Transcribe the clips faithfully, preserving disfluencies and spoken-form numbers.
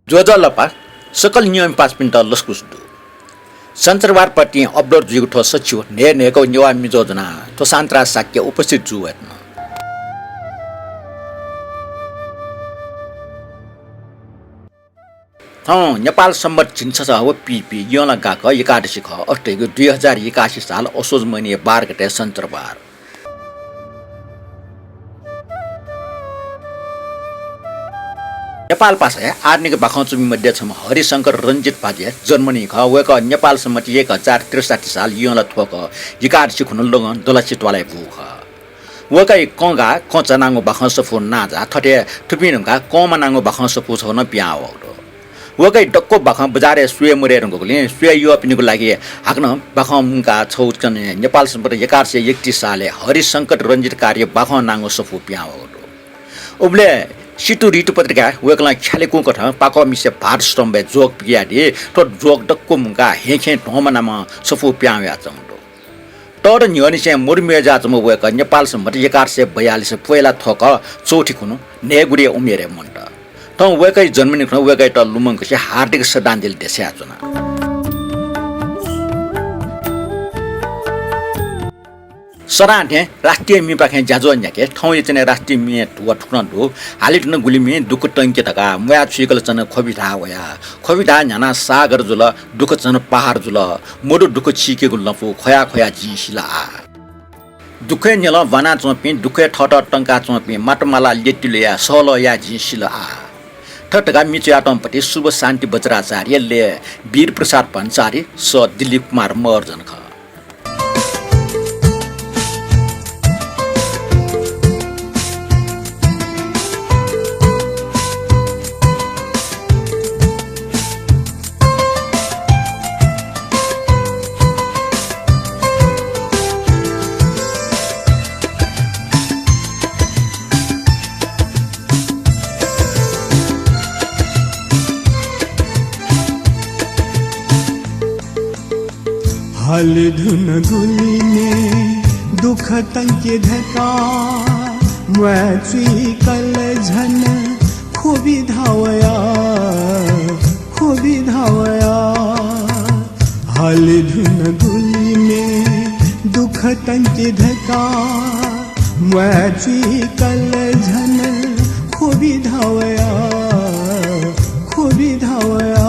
ज्वजलपा, सकल नियम पासापिन्त लसकुस दु। सञ्चारवाद प्रति upload जुइगु थ्व सछिउ न्हय् न्हय्‌क नेवाः मिजो ज्वनाः थ्व सान्त्रा शाक्य उपस्थित जू वयेधुन। थौं नेपाल संवत् झिंछसः व पीपी यंला गाक्क एकादशी खः। अथे धइगु दुई हजार एकासी साल असोज महिनाया बाह्र गते सञ्चारवाद। नेपालपासाया आधुनिक बाखं च्वमि मध्ये छम्ह हरिशंकर रञ्जित भाजु जन्मनि खः। वय्‌कः नेपाल संवत् एक हजार त्रिसठी साल यंला थ्वक एकादशी खुन्हु लुगं दलसि त्वालय् बू खः। वय्‌कःया कंगाः, कंचा नांगु बाखं सफू नांजाः, थथे थुपिं धुंकाः कंमा नांगु बाखं सफू छगू नं पिहां वःगु दु। वय्‌कःया दक्व बाखं बजारय् स्वये मदये धुंकूगुलिं स्वये यःपिनिगु लागि हाकनं बाखं मुंकाः छगू चने नेपाल संवत् एघार सय एकतीस सालय् हरिशंकर रञ्जित कारया बाखं नांगु सफू पिहां वःगु दु। उबलय् सितु ऋतु पत्रिकाय् वय्‌कलं ख्यालेकुं कथं पाकःमिसे भात स्तम्भय् ज्वःक पिकयादी। थ्व ज्वःक दक्व मुंकाः हेँखेँ ध्वंमा नामं सफू पिहां वयाच्वंगु दु। तःदँ न्ह्यःनिसें मदुम्ह जुयाच्वंम्ह वय्‌कः नेपाल संवत् एघार सय बयालिस पोहेला थ्वक चौथि खुन्हु न्हय्‌गुलिया उमेरय् मन्त। थौं वय्‌कःया जन्मदिन खुन्हु वय्‌कःयात लुमंकासे हार्दिक श्रद्धाञ्जली देछानाच्वना। सदां थें राष्ट्रिय म्येपाखें ज्याझ्वः न्ह्याके। थौंया चने राष्ट्रिय म्ये धुवा थुकथं दु। हाले धुन गुलि म्ये दुःख तंके धकाः म्वाये छुइकल चन ख्वबि धाः वया। ख्वबि धाः न्ह्यानाः सागर जुल, दुःख झन पहाड जुल। मदु दुःख चीकेगु लँपु ख्वया ख्वया जिं सिल आः। दुःखय् न्यलं ब्वानाच्वंपिं, दुःखय् थःत तंकाच्वंपिं मातामाला ल्यतिलया सहलह याये जिं सिल आः। थथे धकाः मि च्वयातःम्ह पति शुभ शान्ति वज्राचार्य, लय् वीर प्रसाद भन्सारी, सः दिलीप कुमार महर्जन खः। हाले धुन गुलि म्ये दुःख तंके धकाः म्वाये चुइकल झन ख्वबि धाः वया, ख्वबि धाः वया। हाले धुन गुलि म्ये दुःख तंके धकाः म्वाये चुइकल झन ख्वबि धाः वया, ख्वबि धाः वया।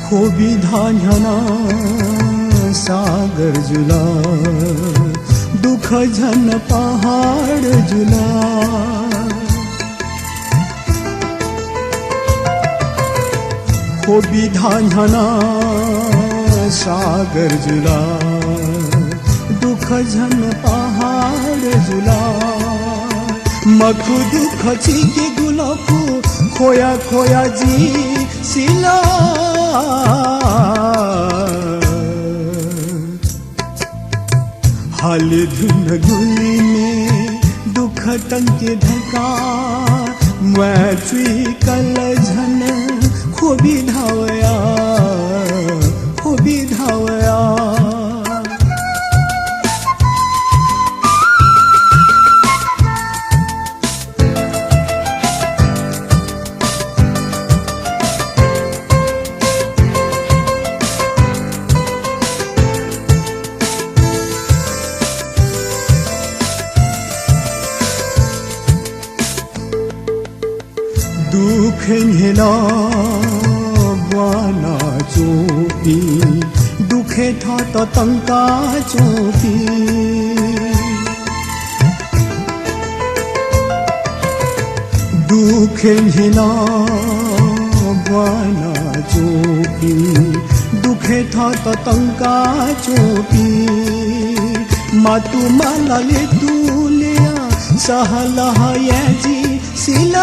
ख्वबि धाः न्ह्यानाः सागर जुल, दुःख झन पहाड जुल। ख्वबि धाः न्ह्यानाः सागर जुल, दुःख झन पहाड जुल। मखु दुःख चीकेगु लँपु ख्वया ख्वया जिं सिल। हाले धुन गुलि म्ये दुःख तंके धकाः म्वाये चुइकल झन ख्वबि धाः वया, ख्वबि धाः वया। दुःखय् न्ह्यलं ब्वानाच्वंपिं, दुःखय् थःत तंकाच्वंपिं। दुःखय् न्ह्यलं ब्वानाच्वंपिं, दुःखय् थःत तंकाच्वंपिं। मातुमाला ल्यतुलया सहलह याये जिं सिल।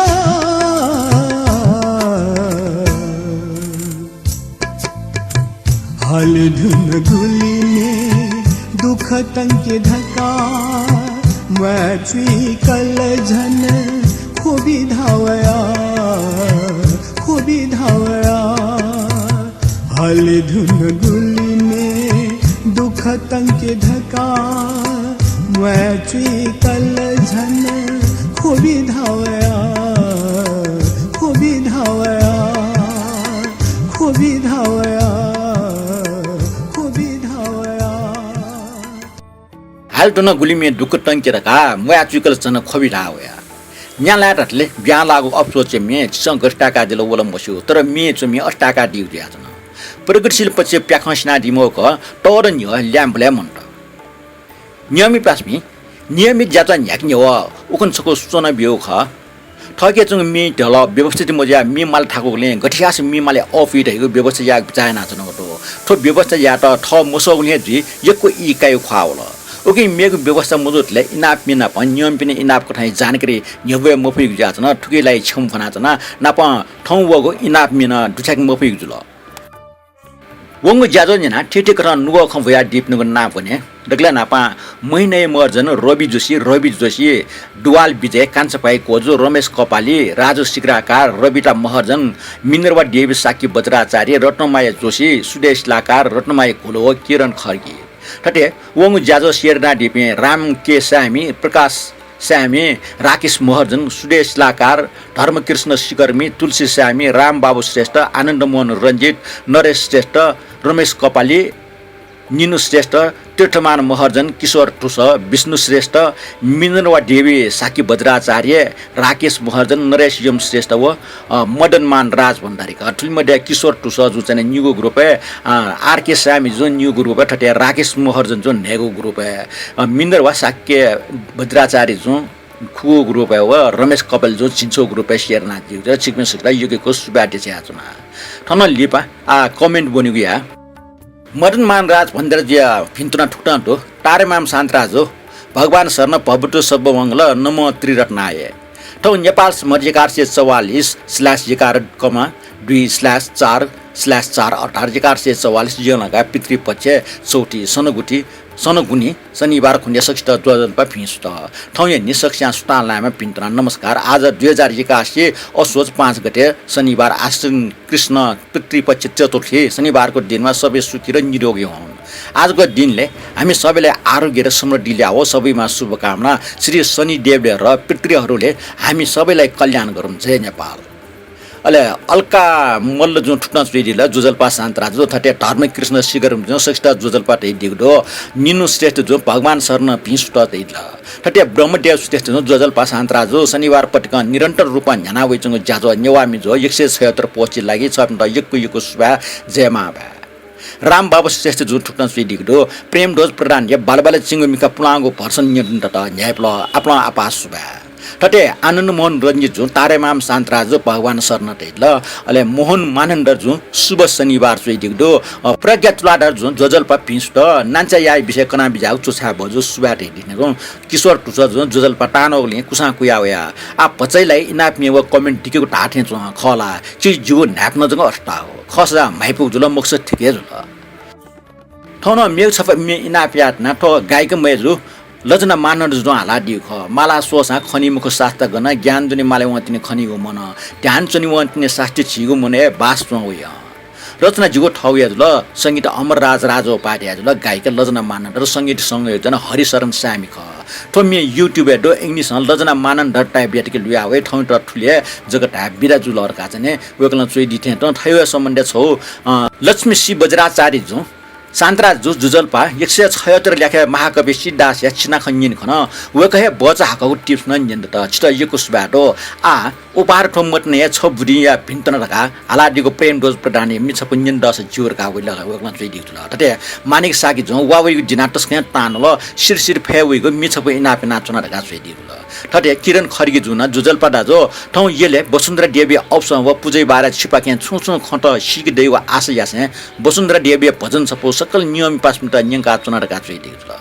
हल धुन गुलिने दुःख तंके धका, म्वाचुइकल झन खुबी धावया, खुबी धावया। हल धुन गुलिने दुःख तंके धका, म्वाचुइकल झन खुबी धावया, खुबी धावया, खुबी धावया, खुबी धावया। हाल धुन गुलिमे दुःख तंके धका, म्वाचुइकल झन खुबी धावया। न्या लाये धतले ब्यां लाःगु अप्सोचय् मे छिसं गथे ताय्कादिल वल मस्यू, तर मे च्वमि अथे ताय्कादीगु जुयाच्वन। प्रगतिशील पक्ष प्याखं सिनादीम्ह खः, तःदँ न्ह्यः ल्याय्म्ह बलय् मन्त। नियमित पासापिं, नियमित ज्याझ्वः न्ह्याके न्ह्यः उखुन्हु छकू सूचना ब्यूगु खः। थःके च्वंगु मिइ ढल व्यवस्थित मजुयाः मि माले थाकूगुलिं गथे याःसा मि माले अःपुइ धइगु व्यवस्था यायेगु बिचाः यानाच्वनागु दु। थ्व व्यवस्था यायेत थः मसःगुलिं हे जुइ यक्व ई कायेगु ख्वाः वल। उकिं मेगु व्यवस्था मजूतले इनाप मिनापं नियमपिनि इनाप कथंया जानकारी न्ह्यब्वये मफुइगु जुयाच्वन। थुकिया लागि क्षमा फ्वनाच्वना। नापं थौं वःगु इनाप मिनं दुथ्याके मफुइगु जुल। वंगु ज्याझ्वः न्यनाः थीथी कथं नुगः खँ ब्वयादीपिनिगु नां ब्वने। दकलय् न्हापां महिनय् महर्जन, रवि जोशी, रवि जोशी, दुवाल विजय, कान्छापाइ कोजु, रमेश कपाली, राजु सिक्राकार, रविता महर्जन, मिनर्वा देवी शाक्य बज्राचार्य, रत्नमाया जोशी, सुदेश शिलाकार, रत्नमाया घोलो व किरण खड्गी। थथे वंगु ज्याझ्वः share यानादीपिं राम के साय्मि, प्रकाश साय्मि, राकेश महर्जन, सुदेश शिलाकार, धर्मकृष्ण सिकर्मी, तुलसी साय्मि, रामबाबु श्रेष्ठ, आनन्दमोहन रञ्जित, नरेश श्रेष्ठ, रमेश कपाली, निनु श्रेष्ठ, तीर्थमान महर्जन, किशोर ठुस, विष्णु श्रेष्ठ, मिनर्वा देवी शाक्य बज्राचार्य, राकेश महर्जन, नरेश यम श्रेष्ठ व, अ, मदनमान राज भण्डारी खः। थुलि मध्ये किशोर ठुस जुं चाहिँ निगू group-य्, अ, आरके साय्मि जुं निगू group-य्, थथे राकेश महर्जन जुं न्हय्गू group-य्, अ, मिनर्वा शाक्य बज्राचार्य जुं खुगू group-य् व रमेश कपाली जुं झिंछगू group-य् share यानादीगु जुल। छिकपिं सकसितं यक्व यक्व सुभाय् देछानाच्वना। थन लिपा आः comment ब्वनेगु या। मदनमान राज भण्डारीजुया भिंतुना थुकथं दु। तारेमाम शान्तराजु, भगवान शरण भवतु सब्बमंगल नमो त्रिरत्नाय। थौं नेपाल सम्बत एघार सय चौवालिस slash एघार comma दुई slash चार slash चार अर्थात् एघार सय चौवालिस ज्यंलगा पितृपक्ष चौथी सनगुथि सनगुन्हि शनिबार खुन्हु सकसितं ज्वजलपा भिं सुत। थौंया न्हि सकसियां सुथां लायेमा भिंतुना नमस्कार। आज दुई हजार एकासी असोज पाँच गते शनिबार आश्विन कृष्ण पितृपक्ष चतुर्थी शनिबारको दिनमा सबै सुखी र निरोगी होऊन्। आजको दिनले हामी सबैलाई आरोग्य र समृद्धि ल्याओ। सबैमा शुभकामना। श्री शनिदेवले र पितृहरूले हामी सबैलाई कल्याण गरून्। जय नेपाल। अले अल्का मल्ल जुं थुकथं च्वयादिल, ज्वजलपा शान्तराजु, थथे धर्मकृष्ण सिकर्मी जुं सकसितं ज्वजलपा धयादीगु दु। निनु श्रेष्ठ जुं भगवान शरण भिं सुत धयादिल। थथे ब्रह्मदेव श्रेष्ठ जुं ज्वजलपा शान्तराजु, शनिबार पतिकं निरन्तर रूपं न्ह्याना वइच्वंगु ज्याझ्वः नेवाः मिजो एक सय छयत्तर post-या लागि छपिन्त यक्व यक्व सुभाय्, जय मांभाय्। रामबाबु श्रेष्ठ जुं थुकथं च्वयादीगु दु। प्रेमध्वज प्रधानया बालबालय् चिंगु मिखा पुलांगु version न्यने दत, न्ह्याइपुल, आपालं आपाः सुभाय्। थथे आनन्दमोहन रञ्जित जुं तारेमाम शान्तराजु भगवान शरण धयादिल। अले मोहन मानन्धर जुं शुभ शनिबार च्वयादीगु दु। अ, प्रज्ञा तुलाधर जुं ज्वजलपा भिं सुत, नांचा याःया विषय कनाबिज्याःगु च्वछाय् बजु सुभाय् धयादीगु दु। किशोर ठुस जुं ज्वजलपा तांनूगुलिं कुसां कुया वया। आः भचा ला इनाप म्ये व comment दिकेगु धाःथें च्वं खः ला? छि जिगु न्हाय्पनं जक अथे धाः हो। खःसा ला म्हाइपुगु जुल, मखुसा ठीक हे जुल। थौं नं मेगु छपा म्ये इनाप यायेत्यना। थ्व गायिका मय्जु लजना मानन्धर जुं हालादीगु खः। माला स्वःसां खनी मखु सास्ता गन, ज्ञान दुने माले वं तिनि खनीगु मन, ध्यान च्वने वं तिनि सास्ती झीगु मनय् बास च्वं वइ। रचना जिगु थःगु हे जुल, संगीत अमरराज राजोपाध्याय जुल, गायिका लजना मानन्धर, संगीत संयोजन हरिशरण साय्मि खः। थ्व म्ये YouTube-य् दु, English-ं लजना मानन्धर type यात कि लुया वइ, थौंयात थुलि हे जक धाये बिदा जुल धकाः चाहिँ वय्कलं च्वयादी थें तुं थ्व हे सम्बन्धय् छगू, अ, लक्ष्मी सी बज्राचार्य जुं शान्तराजु ज्वजलपा एक सय छयत्तर ल्याखय् महाकवि सिद्धार्थया चिनाखँ न्यने खन। वय्कः हे बचा हाकःगु tips नं न्यने दत। छितः यक्व सुभाय् दु। आः उपहार थ्व मतिनाया छ बुदिंया भिंतुना धकाः हालादीगु प्रेमध्वज प्रधानया म्ये छपु न्यने दःसा ज्यू धकाः वय्कलं, वय्कलं च्वयादीगु जुल। थथे माणिक शाक्य जुं वा वइगु दिनाः तसकं तांनूल, सिरसिर फय् वइगु म्ये छपु इनाप यानाच्वना धकाः च्वयादीगु जुल। थथे किरण खड्गी जुं नं ज्वजलपा दाजु, थौं यलय् वसुन्धरा देवीया अवसरं व पुजाया बारे छिपाखें छुं छुं खँत सीके दइगु आशा यासें वसुन्धरा देवीया भजन छपु सकल नियमित पासापिन्त न्यंकाच्वना धकाः च्वयादीगु जुल।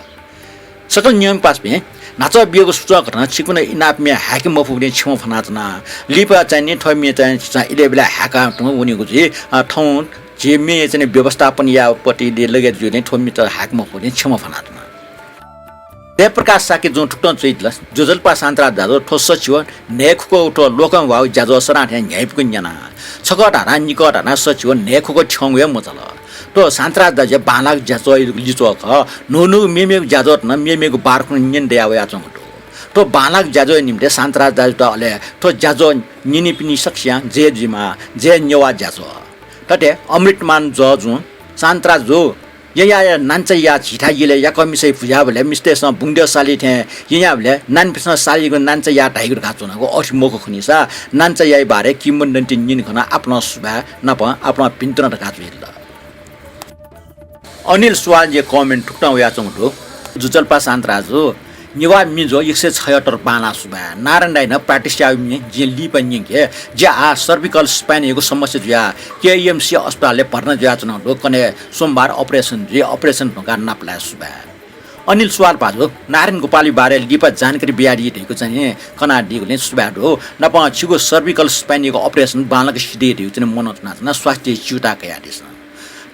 सकल नियमित पासापिं, न्हाचः बियागु सुचः घटना छिकपिन्त इनाप म्ये हाय्के मफुगुलिं क्षमा फ्वनाच्वना। लिपा चाहिँ नि थ्व म्ये चाहिँ झीसं इलय् ब्यलय् हाय्काः तुं वनीगु जुइ। अ, थौं झी म्ये चाहिँ नि व्यवस्थापन याःपट्टि ले लगे जुइगुलिं थ्व म्ये चाहिँ हाय्के मफुगुलिं क्षमा फ्वनाच्वना। जयप्रकाश शाक्यजुं थुकथं च्वयादिल, ज्वजलपा शान्तराज दाजु, थ्व सच्छि व न्हय्खुगु थ्व लोकंह्वाःगु ज्याझ्वः सरां थें न्ह्याइपुक न्यना। छकः धाधां निकः धाधां सच्छि व न्हय्खुगु थ्यंगु हे मचाल। थ्व शान्तराज दाजुया बांलाःगु ज्याझ्वःया लिच्वः खः। न्हून्हूगु मेमेगु ज्याझ्वःत नं मेमेगु बार खुन्हु न्यने दया वयाच्वंगु दु। थ्व बांलाःगु ज्याझ्वःया निंतिं शान्तराज दाजुयात अले थ्व ज्याझ्वः न्यनीपिनि सकसियां जय जुइमा, जय नेवाः ज्याझ्वः। थथे अमृतमान जजुं शान्तराज जु, यँयाःया नान्चा याः झीथाय् यलय् याकःमिसय् पुज्याःबलय् मिस्तय्‌सं बुंगद्यः साली थें यँयाःबलय् नानीपिन्सं सालीगु नान्चा याः धाइगु धकाः च्वनागु अथे मखु खनिसा नान्चा याःया बारे किंवदन्ती न्यने खन, आपालं सुभाय् नाप आपालं भिन्तुना धकाः च्वयादिल। अनिल सुवालया comment थुकथं वयाच्वंगु दु। ज्वजलपा शान्तराज जु, नेवाः म्ये ज्वः एक सय छयहत्तर बांलाः सुभाय्। नारायण दाइनं practice याःगु म्ये जिं लिपा न्यंके। जि आः cervical spine यागु समस्या जुयाः केएमसी अस्पतालय् भर्ना जुयाच्वनागु दु। कन्हय् सोमबार operation जुइ, operation धुंकाः नापलाये सुभाय्। अनिल सुवाल भाजु, नारायण गोपालया बारे लिपा जानकारी बियादी धइगु चाहिँ कनादीगुलिं सुभाय् दु। नापं छिगु cervical spine यागु operation बांलाक सिधये धइगु चाहिँ मनंतुनाच्वना, स्वास्थ्य च्यूताः कयादिसँ।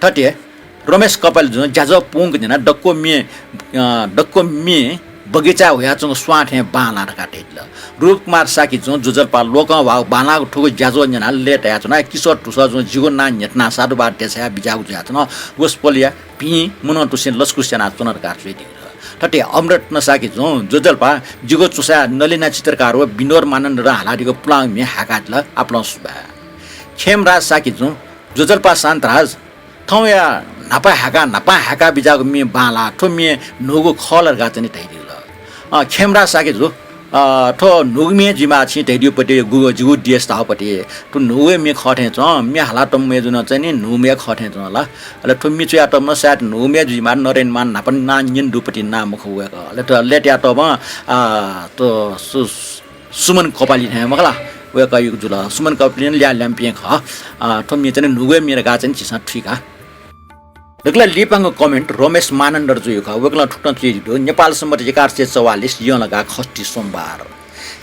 थथे रमेश कपाली जुं ज्याझ्वः पूवंक न्यनाः दक्व म्ये, अ, दक्व म्ये बगैँचाय् हुयाच्वंगु स्वां थें बांलाः धकाः धयादिल। रूपकुमार शाक्य जुं ज्वजलपा लोकंह्वाःगु बांलाःगु थुगु ज्याझ्वः न्यनाः लय्तायाच्वना। किशोर धुसः जुं जिगु नां न्ह्यथनाः साधुवाद देछायाः बिज्याःगु जुयाच्वन। वसपोलया भिं मनंतुसें लसकुस यानाच्वन धकाः च्वयादीगु दु। थथे अमररत्न शाक्य जुं ज्वजलपा जिगु चुसाय् नलिना चित्रकार व विनोद मानन्धरं हालादीगु पुलांगु म्ये हाय्कादिल, आपालं सुभाय्। खेमराज शाक्य जुं ज्वजलपा शान्तराज, थौंया न्हापा हाय्काः, न्हापां हाय्काः बिज्याःगु म्ये बांलाः, थ्व म्ये न्हूगु खः ला धकाः चाहिँ नि धयादीगु दु। अँ, खेमराज शाक्य जु, अ, थ्व न्हूगु म्ये जुइमाः छिं धयादीगुपट्टि गु-, जिगु देश धाःगुपट्टि। थ्व न्हूगु हे म्ये खः थें च्वं, म्ये हालातःम्ह जुनं चाहिँ नि न्हूम्ह हे खः थें च्वं ला। अले थ्व म्ये च्वयातःम्ह सायद न्हूम्ह जुइमाः, नरेन्द्रमान न्हापा नां न्यने दुपट्टि नां मखु वय्कः। अले थ्व लय्तायातःम्ह, अ, थ्व सु-, सुमन कपाली थें मखु ला, वय्कःयागु जुल। सुमन कपाली नं ल्याः ल्याम्पिं खः। अ, थ्व म्ये चाहिँ नि न्हूगु हे म्ये धकाः चाहिँ नि झीसं थुइका। दकलय् लिपांगु comment रमेश मानन्धर जुया खः। वय्कलं थुकथं च्वयादीगु दु, नेपाल सम्बत एघार सय चौवालिस यंलागा खष्ठी सोमबार।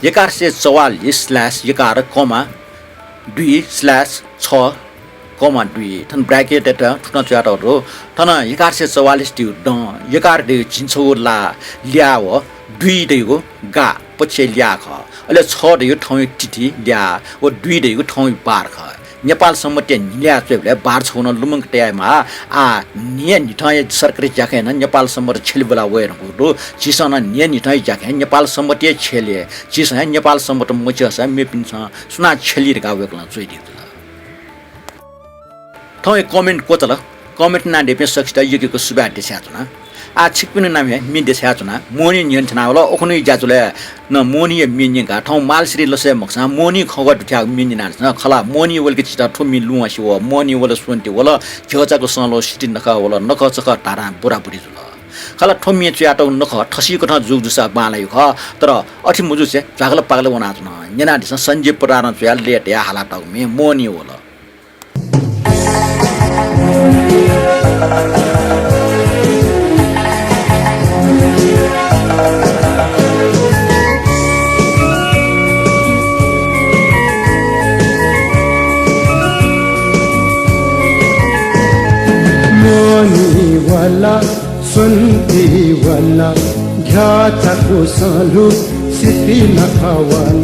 एघार सय चौवालिस slash एघार comma दुई slash छ comma दुई। थन bracket-य् थुकथं च्वयातःगु दु। थन एघार सय चौवालिस धइगु दँ, एघार धइगु झिंछगू ला ल्याः व दुई धइगु गा पक्षय् ल्याः खः। अले छ धइगु थौंया तिथि ल्याः व दुई धइगु थौंया बार खः। नेपाल सम्बतया न्हिलय् च्वयेबलय् बार छगू नं लुमंक तयामाः। आः न्हिया न्हिथंया सरकारी ज्याखँय् नं नेपाल सम्बत छ्यलिबुला वये धुंकूगु दु। झीसं नं न्हिया न्हिथंया ज्याखँय् नेपाल सम्बत हे छ्यले। झीसं हे नेपाल सम्बत मछ्यःसा मेपिन्सं सुनां छ्यली धकाः वय्कलं च्वयादीगु जुल। थौंया comment क्वचाल। Comment यानादीपिं सकसित यक्व यक्व सुभाय् देछायाच्वना। आः छिकपिनि नामय् म्ये देछायाच्वना। मोहनी न्ह्यःने थ्यनावल, उखुन्हुया ज्याझ्वलय् नं मोहनीया म्ये न्यंका। थौं मालश्री लसय् मखुसां मोहनी खँग्वः दुथ्याःगु म्ये न्यनादिसँ। खला, मोहनी वल कि झीत थ्व म्ये लुमंसे वः। मोहनी वल, स्वन्ति वल, झ्यःचाकु संलो सिति नखः वल, नखःचखः धाधां बुराबुरी जुल। खला, थ्व म्ये च्वयातःगु नखः थसिकथं जूगु जूसा बांलाइगु खः, तर अथे मजूसे झ्वाकल पाकल वनाच्वन। न्यनादिसँ, सञ्जीव प्रधानं च्वयाः लय्तायाः हालातःगु म्ये मोहनी वल। मोहनी वल, स्वन्ति वल, झ्यःचाकु संलो सिति नखः वल।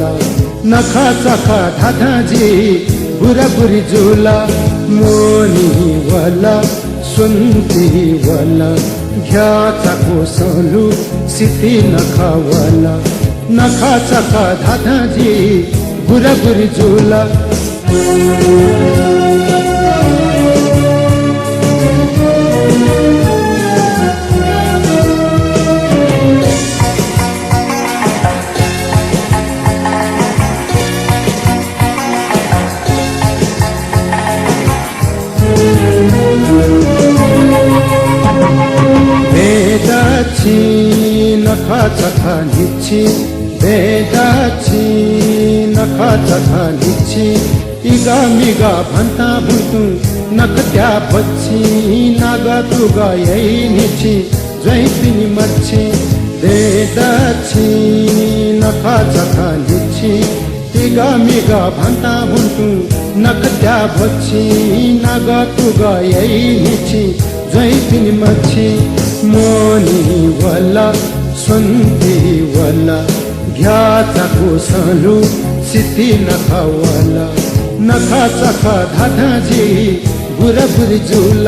नखःचखः धाधां जि बुराबुरी जुल। मोहनी वल, स्वन्ति वल, झ्यःचाकु संलो सिति नखः वल। नखःचखः धाधां जि बुराबुरी जुल। भेदा छिं नखःचखः न्हिच्छि, भेदा छिं नखःचखः न्हिच्छि, इगा मिगा भन्तां भुतुं नखःत्या बच्छि, नागा तुगा याइ न्हिच्छि, ज्वइँपिनि मच्छि, दय् दच्छि नखःचखः न्हिच्छि, तिगः मिगः भन्तां भुन्तुं नखःत्या भ्वच्छि, नागः तुगः याइ न्हिच्छि, ज्वइतिनि मछि, मोहनी वल, स्वन्ति वल, घ्याः चाकु संलु, सिति नखः वल। नखःचखः धाधां जि बुराबुरी जुल।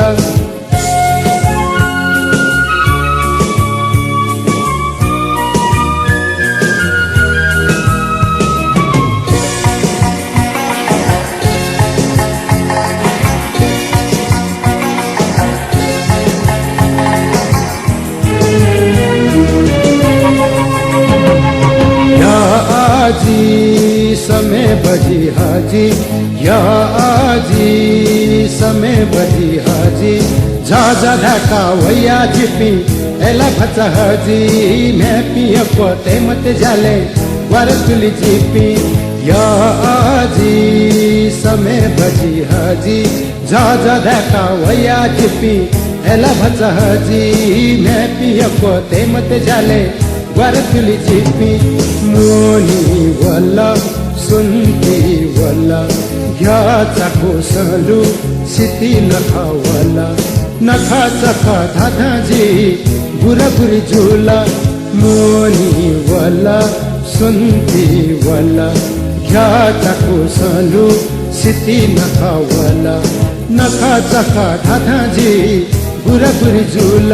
या आजी समय बजी हाजी, या आजी समय बजी हाजी, झःझः धाय्‌का वया जिपिं अय्‌ला भचा हाजी, म्ह्याय्‌पिं यक्व तये मते ज्यालय् ग्वारा तुली जिपिं। या आजी समय बजी हाजी, झःझः धाय्‌का वया जिपिं अय्‌ला भचा हाजी, म्ह्याय्‌पिं यक्व तये मते ज्यालय् ग्वारा तुली जिपिं। मोहनी वल, स्वन्ति वल, घ्याः चाकु संलु, सिति नखः वल। नखःचखः धाधां जि बुराबुरी जुल। मोहनी वल, स्वन्ति वल, घ्याः चाकु संलु, सिति नखः वल। नखःचखः धाधां जि बुराबुरी जुल।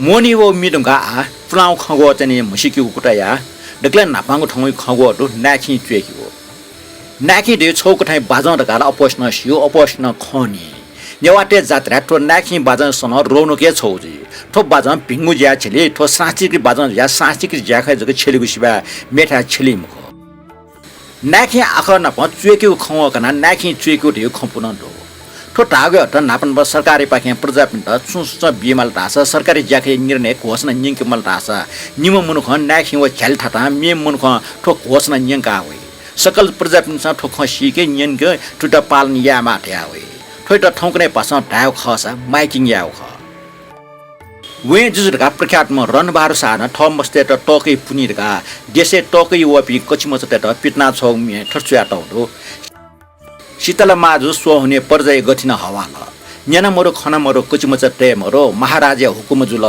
मोहनी वःगु मि धुंकाः आः पुलांगु खँग्वः चाहिँ नि म्हसीकेगु कुतः याये। दकलय् न्हापांगु थौंया खँग्वः दु नाय्‌खिं च्वय्‌केगु। नाय्‌खिं धइगु छगू कथंया बाजं धकाः ला अप्वःसिनं स्यू, अप्वःसिनं खंनि। नेवाःतय् जात्राय् थ्व नाय्‌खिं बाजं सनं रौनक हे छगू जुइ। थ्व बाजं भिंगु ज्याय् छ्यली, थ्व सांस्कृतिक बाजं जुयाः सांस्कृतिक ज्याखँय् जक छ्यलीगु सिवाय् मेथाय् छ्यली मखु। नाय्‌खिं आखः नाप च्वय्‌केगु खँग्वः कनाः नाय्‌खिं च्वय्‌केगु धइगु खँ पूवं दु। थ्व धाःगु हे अर्थ न्हापा न्हापा सरकारयापाखें प्रजापिन्त छुं सुचं बीमाल धाःसा, सरकारी ज्याखँया निर्णय घोषणा न्यंकेमाल धाःसा, निम्ह मनुखं नाय्‌खिं व झ्यालि थातां मेम्ह मनुखं थ्व घोषणा न्यंका वइ। सकल प्रजापिन्सं थ्व खँ सीके, न्यंके, थुइत पालन यायेमाः धया वइ। थ्वइत थौंकन्हय् भाषां धायेगु खःसा miking यायेगु खः। वय् जुजु धकाः प्रख्यात मं रणबहादुर शाहं थः मस्तय्‌त तःकःया पुन्हि धकाः देशय् तःकःया वःपिं कचिमचातय्‌त पितिनाछ्वःगु म्ये थथे च्वयातःगु दु। शीतला माजु स्वः हुने पर्जाया गथिन हवाल। न्यना मरु, खना मरु, कचिमचा तये मरु, महाराजया हुकुम जुल।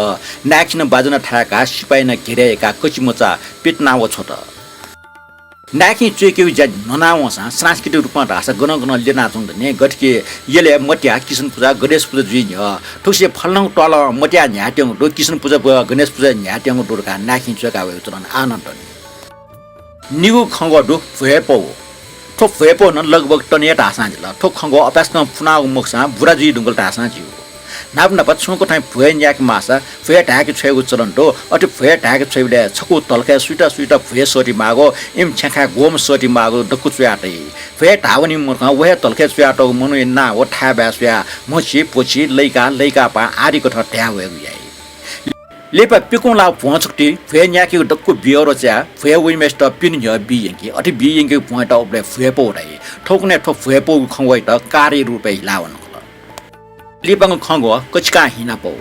नाय्‌खिं बाजं थाय्‌काः सिपाइनं घेरय् याकाः कचिमचा पितिना व छ्वत। नाय्‌खिं च्वय्‌केगु ज्या न्ह्यना वंसां सांस्कृतिक रूपं धाःसा गनं गनं ल्यनाच्वंगु दनि। गथे कि यलय् मत्याः किसुन पुजा, गणेश पुजा जुइ न्ह्यः। थुगुसी फलानागु त्वालं मत्याः न्ह्याःत्यंगु दु, किसुन पुजा व गणेश पुजा न्ह्याःत्यंगु दु धकाः नाय्‌खिं च्वय्‌का वयेगु चलन आः नं दनि। निगू खँग्वः दु भ्वय्‌पौ। थ्व भ्वय्‌पौ नं लगभग तनि हे धाःसां जिल। थ्व खँग्वः अपाय्‌सकं पुनागु मखुसां बुरा जुइ धुंकल धाःसां ज्यू। न्हापा न्हापा छुं कथंया भ्वय् न्यायेके माःसा भ्वय् धायेके छ्वयेगु चलन दु। अथे भ्वय् धायेके छ्वइबलय् छकू तलखाय् सुइत सुइत भ्वय् सःति माःगु, इमि छ्याखाय् ग्वम्ह सःति माःगु दक्व च्वया तइ। भ्वय् धाः वनीम्ह मनुखं व हे तलखाय् च्वयातःगु मनूया नां व थाय्‌बाय् स्वयाः म्हछि, भ्वछि, लय्‌का, लय्‌कापां आदि कथं धाये वयेगु याइ। लिपा पिकुं लाःगु भ्वं छकूति भ्वय् न्यायेकेगु दक्व बियःद्वः चायाः भ्वय् वइम्हय्‌सित पिने न्ह्यः बी यंकी। अथे बी यंकीगु भ्वंयात उबलय् भ्वय्‌पौ धाइ। थौंकन्हय् थ्व भ्वय्‌पौगु खँग्वःयात कार्यया रूपय् हिला वंकल। लिपांगु खँग्वः कचिकां हिनापौ।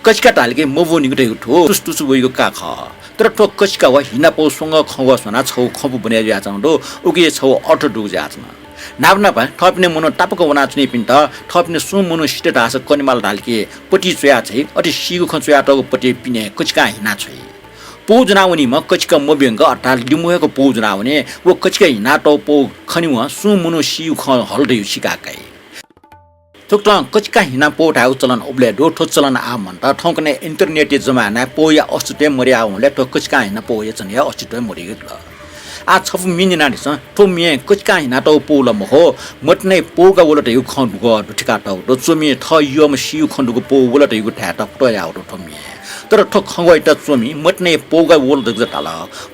कचिका धाल कि मब्वनीगु धइगु थ्व तुसु तुसु वइगु का खः। तर थ्व कचिका व हिनापौ स्वंगः खँग्वः स्वनाः छगू खँपु ब्वने जुयाच्वंगु दु, उकी छगू अर्थ दुगु जुयाच्वन। न्हापा न्हापा थःपिनि मनू तापाक वनाच्वनीपिन्त थःपिनि सुं मनू सित धाःसा कनेमाल धाल कि पति च्वया छ्वइ, अथे सीगु खँ च्वयातःगु पति पिने कचिकां हिना छ्वइ। पौ ज्वनावनीम्ह कचिका मब्यंक अर्थात् लिमू हेक पौ ज्वनावनी। व कचिका हिनातःगु पौ खनीवं सुं मनू सीगु खँ हल धइगु सिका काइ। थुकथं कचिकां हिनापौ धायेगु चलन उबलय् दु। थ्व चलन आः मन्त। थौंकन्हय् इन्टरनेटया जमानाय् पौया अस्तित्वय् मदयावंबलय् थ्व कचिकां हिनापौया चलन हे अस्तित्वय् मदइगु जुल। आः छपु म्ये न्यनादिसँ। थ्व म्ये कचिकां हिनातःगु पौ ला मखु, मतिनाया पौगा वल धइगु खँ दुगु दु थिकातःगु दु। च्वमिं थः यःम्ह सीगु खँ दुगु पौ वल धइगु धायेत कुतः याःगु दु थ्व म्ये। तर थ्व खँग्वःयात च्वमि मतिनाया पौगा वल धकाः धाल।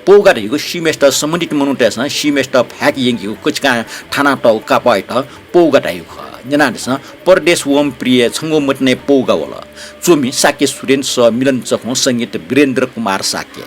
पौगा धइगु सीमाय् सम्बन्धित मनूतय्सं सीमाय् फाय्क यंकेगु कचिकां थानातःगु कापःयात पौगा धाइगु खः। न्यनादिसँ, परदेश वःम्ह प्रिय छंगु मतिनाया पौगा वल। च्वमि शाक्य सुरेन, सः मिलन चखुं, संगीत वीरेन्द्र कुमार शाक्य।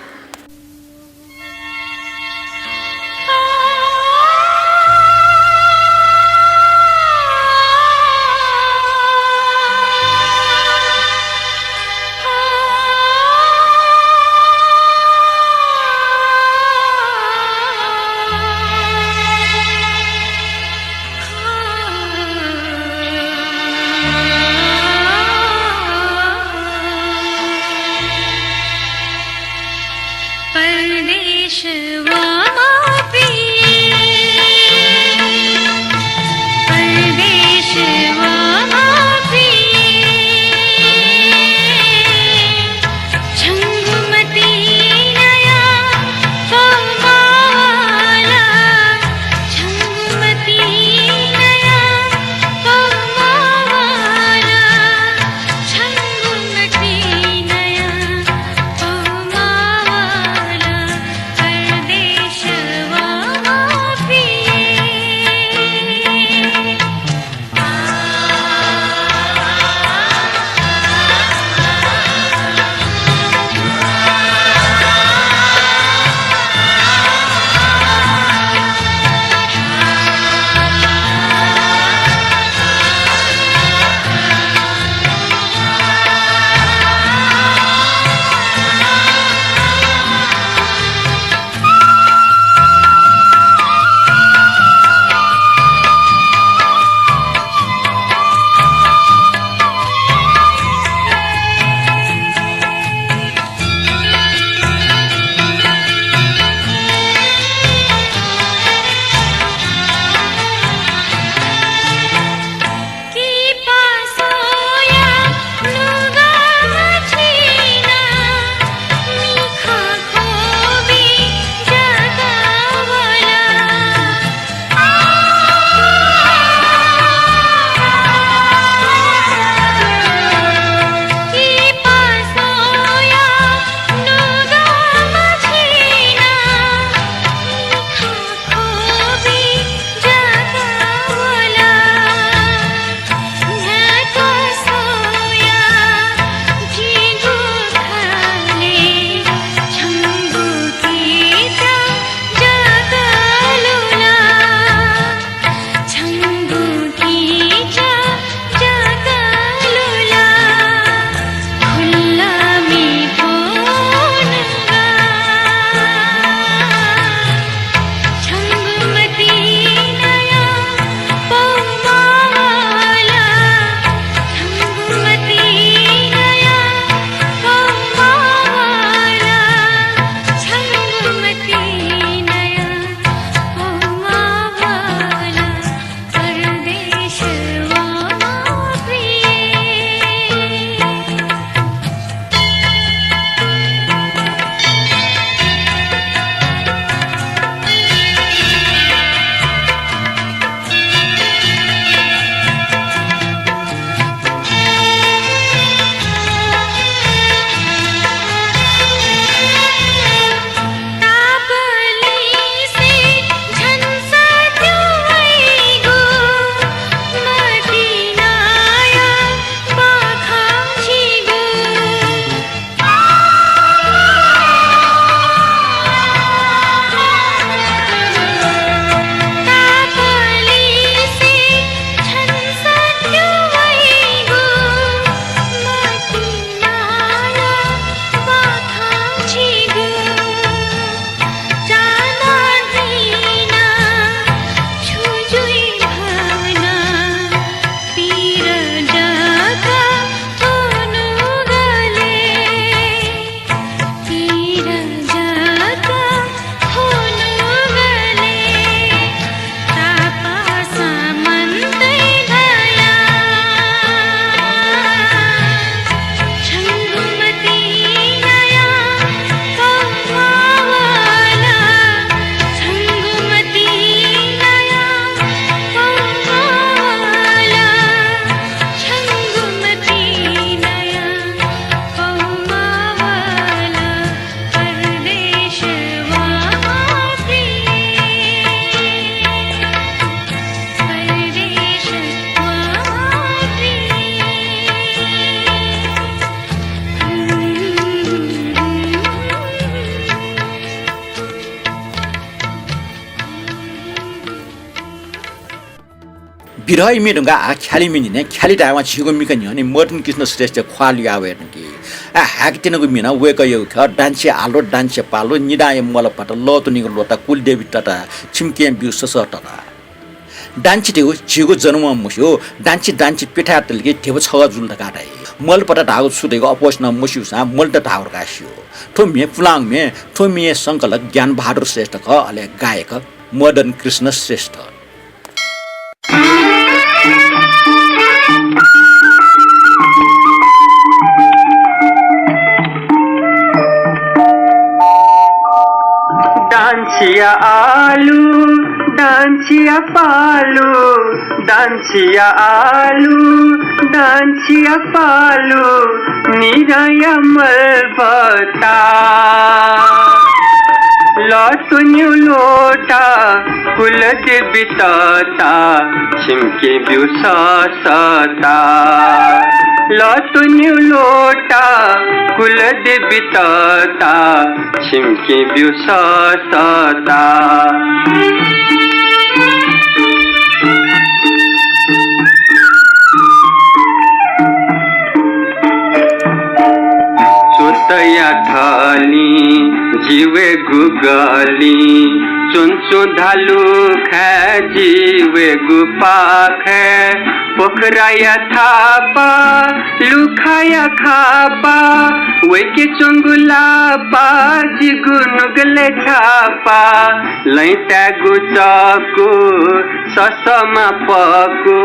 बिरह इमि धुंकाः आः ख्यालि मि न्ह्यःने ख्यालि धायेवं झीगु मिखा न्ह्यःने मदन कृष्ण श्रेष्ठ ख्वाः लुया वये धुंकी। आः हाय्‌केत्यनागु मि नं वय्‌कःयागु खः। डान्छि आलु, डान्छि पालु, निदांया मलपता, लःतुनिगु लोटा, कुलदेवी तता, छिमिके ब्यू ससः तता। डान्छि धइगु झीगु जन्मं मस्यू, डान्छि डान्छि प्यथाय् तल कि ध्यबा छगः जुल धकाः धाइ। मलपता धाःगु छु धइगु अप्वःसिनं मस्यूसां मलता धाःगु धकाः स्यू। थ्व म्ये पुलांगु म्ये, थ्व म्ये संकलक ज्ञान बहादुर श्रेष्ठ खः, अले गायक मदन कृष्ण श्रेष्ठ। डान्छिया आलु, डान्छिया पालु, डान्छिया आलु, डान्छिया पालु, निराया मलबता। लतुन्यु लोटा, कुलदेवी तता, छिमिके ब्यू ससःता। लतुन्यु लोटा, कुलदेवी तता, छिमिके ब्यू ससःता। चोतया थलिं जिवय्‌गु गलिं, चुन्चु धालु खाय् जिवय्‌गु पाखाय्, पोखराया थापा, लुखाया खापा, वय्‌के च्वंगु लापा, जिगु नुगलय् छापा, लँय् ताय्‌गु चकु, ससःमा पकु,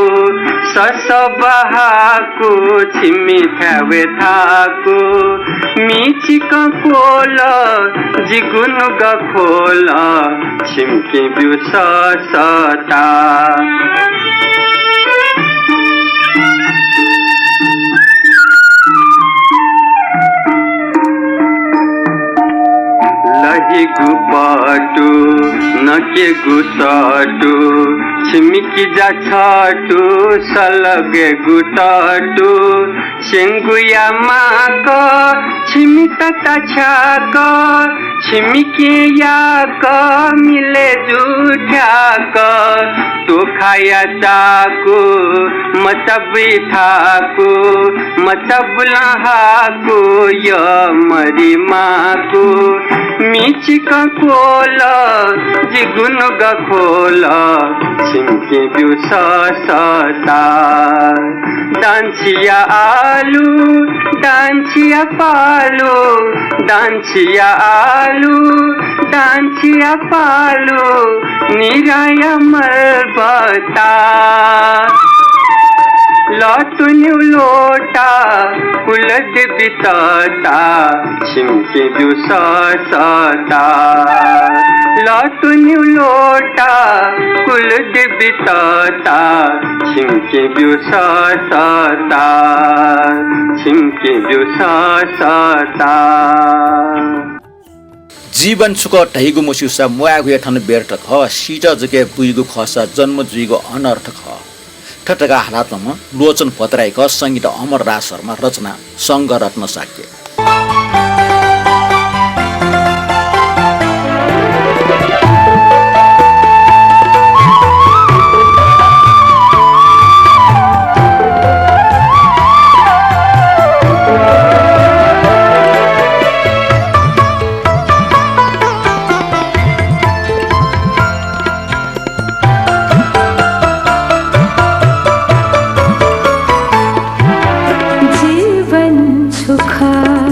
ससः बहाकु, छिमि थाय् वये थाकु, मि चिकं क्वल, जिगु नुगः ख्वल, छिमिके ब्यू ससःता। लहिगु पटु, नकेगु सटु, छिमि किजा छटु, सलगय्‌गु तटु, स्यंगुया माक, छिमि तता छ्याक, छिमिके याक, मिले जू थ्याक, तोखाया चाकु, मचाबुइ थाकु, मचाबुलं हाकु, यःमरि माकु, मि चिकं क्वल, जिगु नुगः ख्वल, छिमिके ब्यू ससःता। डान्छिया आलु, डान्छिया पालु, डान्छिया आलु, डान्छिया पालु, निराया मलबता। लतुन्यु लोटा, कुलदेवी तता, छिमिके ब्यू ससःता। लतुन्यु लोटा, कुलदेवी तता, छिमिके ब्यू ससःता, छिमिके ब्यू ससःता। जीवन छु खः धइगु मस्यूसा म्वायेगु हे थन व्यर्थ खः। सीत जक हे बुइगु खःसा जन्म जुइगु अनर्थ खः। थथे धकाः हालाच्वंम्ह लोचन भट्टराई खः, संगीत अमरदास शर्मा, रचना संघरत्न शाक्य। जीवन छु खः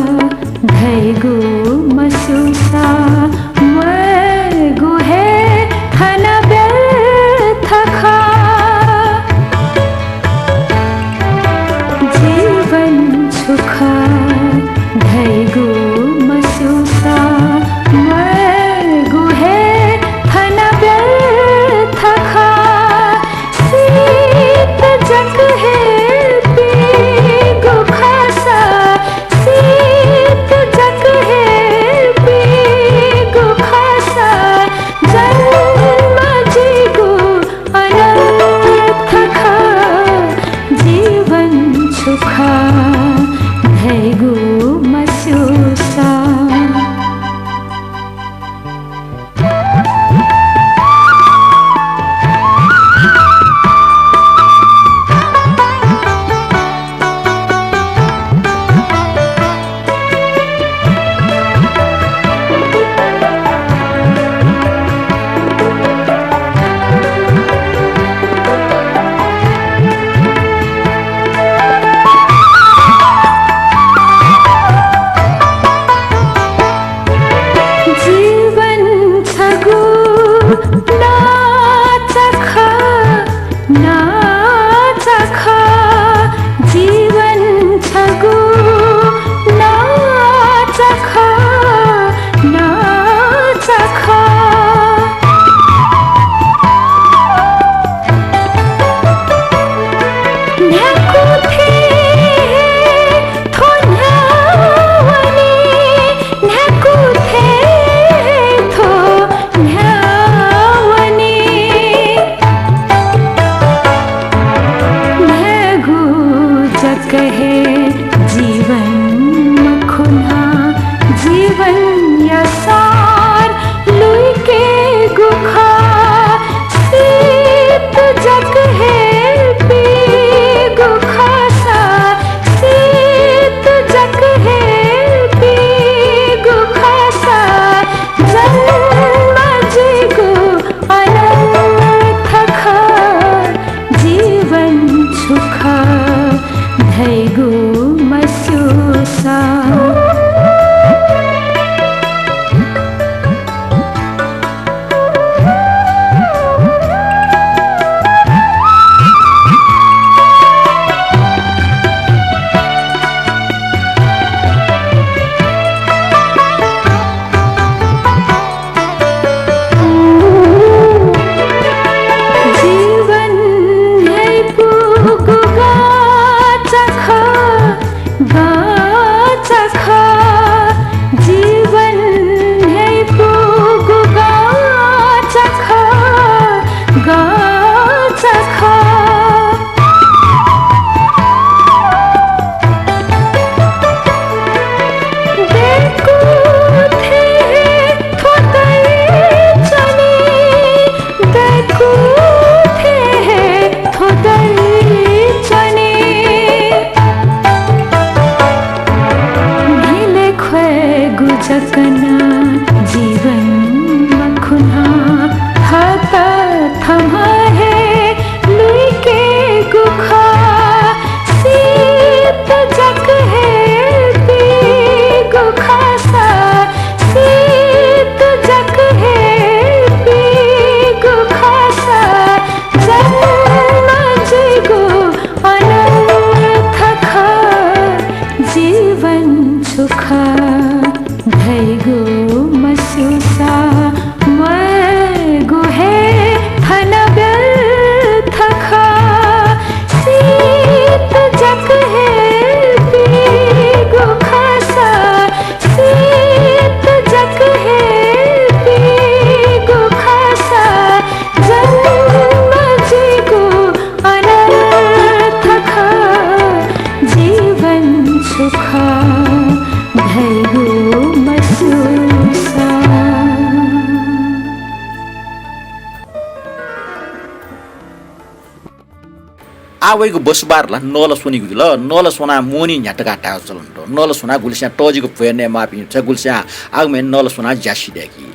आः वइगु बसुबार ला नल स्वनीगु जुल। नल स्वनाः मोहनी न्ह्यातकाः धायेगु चलन दु। नल स्वनाः गुलिस्यां तःजिक भ्वय् नयेमाःपिं छु, गुलिस्यां आगमय् नल स्वनाः ज्या सिधय्की।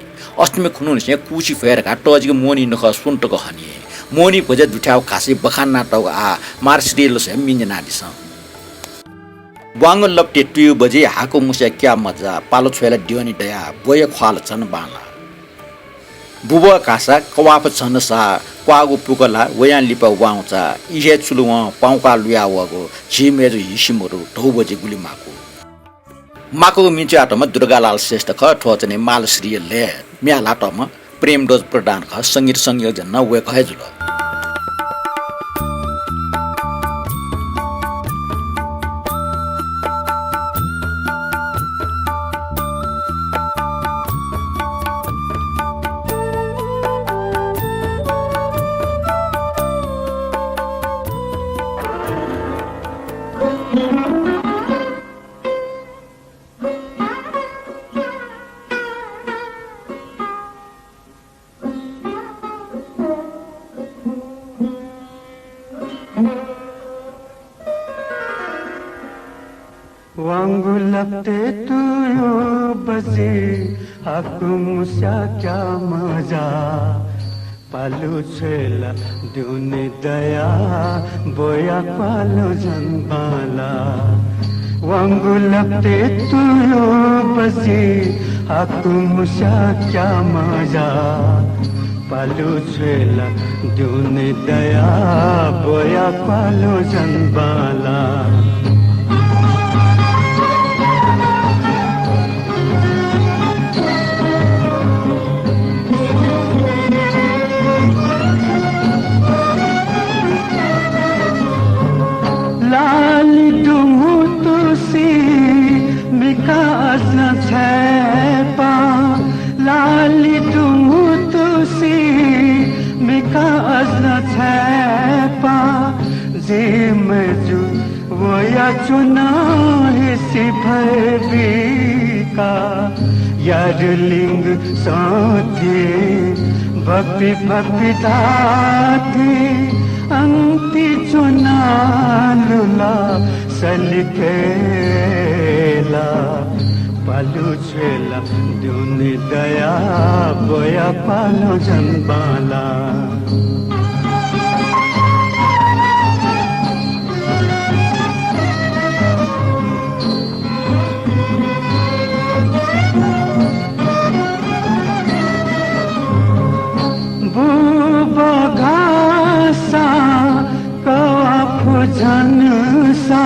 अष्टमी खुन्हुनिसें कुछि भ्वय् धकाः तःजिक मोहनी नखः स्वने तक हनी। मोहनी भ्वजय् दुथ्याःगु घासय् बखान यानातःगु आः मार्सिरियलसं मिने यानादिसँ। वांगु लप्ति तुयु बजि हाकु मुस्या क्या मजा, पालु छ्वय् ला द्यने दया, ब्वया ख्वाल झन बांला। बुबः घासा कवाफ झन सा, क्वाःगु पुक ला वयां लिपा वाउँचा, इहे चुलुवं पाउँका लुया वःगु झी मय्जु हिसि मदु, धौ बजि गुलि माकु। माकुगु मिचुयातःम्ह दुर्गालाल श्रेष्ठ खः, थ्व चाहिँ मालश्रीया लय् म्ये हालातःम्ह प्रेमध्वज प्रधान खः, संगीत संयोजन नं वय्कः हे जुल। वांगु लप्ति तुयु बजि हाकु मुस्या क्या मजा, पालु छ्वय् ला द्यने दया, ब्वया क्वाल झन बांला। वांगु लप्ति तुयु बजि हाकु मुस्या क्या मजा, पालु छ्वय् ला द्यने दया, ब्वया क्वाल झन बांला। लालि दुंगु तुसि मिखा अझ नं छय्पा, लालि दुंगु तुसि मिखा अझ नं छय्पा, जि मय्जु वयाच्वना हिसि भय बीका, यार लिंग सं थें भपि भपि धाः थें अन्ति च्वनालु ला सलिकय् ला, पालु छ्वय् ला द्यने दया, ब्वया क्वाल झन बांला। बुबः घासा कवाफ झन सा,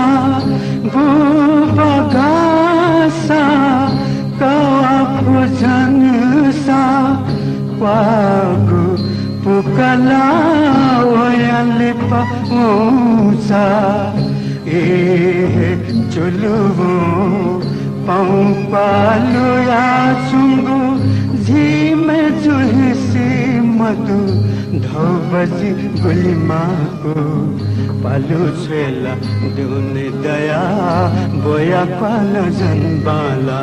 बुबः घासा कवाफ झन सा, क्वाःगु पुक ला वयां लिपा वाउँचा। इहे चुलुवं पाउँका लुयाच्वंगु झी मय्जु हिसि मदु, धौ बजि गुलि माः पालु छ्वय् ला द्यने दया, ब्वया क्वाल झन बांला।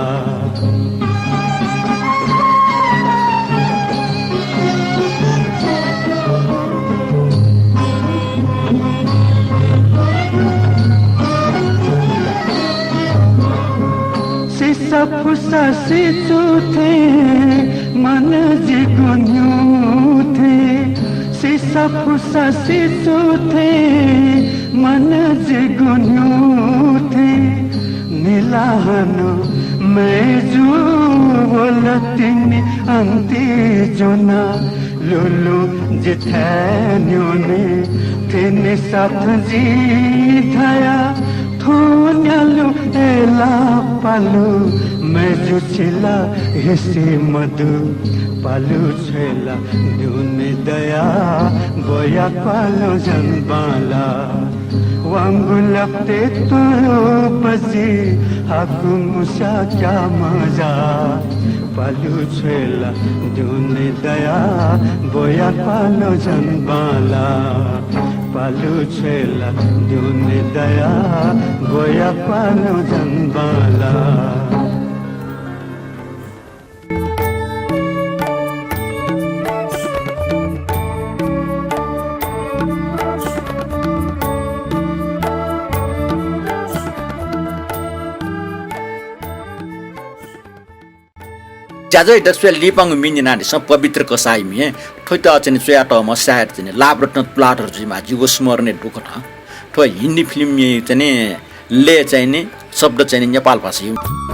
सिसा फुसा सिचु थें मन जिगु न्ह्यू थें, सिसा फुसा सिचु थें मन जिगु न्ह्यू थें, निला हानं मय्जु वल तिनि अन्ति ज्वना। लुलु जिथाय् न्ह्यःने तिनि साथं जिं धया, थ्व न्यालु अय्ला पालु, मय्जु छि ला हिसि मदु। पालु छ्वय् ला द्यने दया, ब्वया क्वाल झन बांला। वांगु लप्ति तुयु बजि हाकु मुस्या क्या मजा। पालु छ्वय् ला द्यने दया, ब्वया क्वाल झन बांला। पालु छ्वय् ला द्यने दया, ब्वया क्वाल झन बांला। ज्याझ्वः दक्वस्यां लिपांगु म्ये न्यनादिसँ पवित्र कसाःया म्ये। थ्वइत चाहिँ नि च्वयातःम्ह शायद चाहिँ नि लाभरत्न तुलाधर जुइमाः, जिगु स्मरणय् दु कथं। थ्व हिन्दी फिल्मया चाहिँ नि लय् चाहिँ नि शब्द चाहिँ नि नेपाल भाषाया।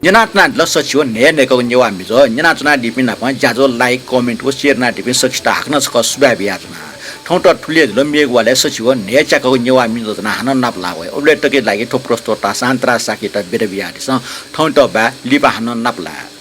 न्यनाच्वनादिल सछि व न्हय् न्हय्‌कःगु नेवाः म्ये ज्वः। न्यनाच्वनादीपिं नाप ज्याझ्वः like, comment व share यानादीपिं सकसित हाकनं छकः सुभाय् बियाच्वना। थौंत थुलि हे जुल, मेगु वालय् सछि व न्हय् च्याकःगु नेवाः म्ये ज्वः ज्वनाः हानं नापलाः वये। उबलय् तक लागि थ्व प्रस्तोता शान्तराज शाक्ययात बिदा बियादिसँ। थौंयात बाय्, लिपा हानं नापलाये।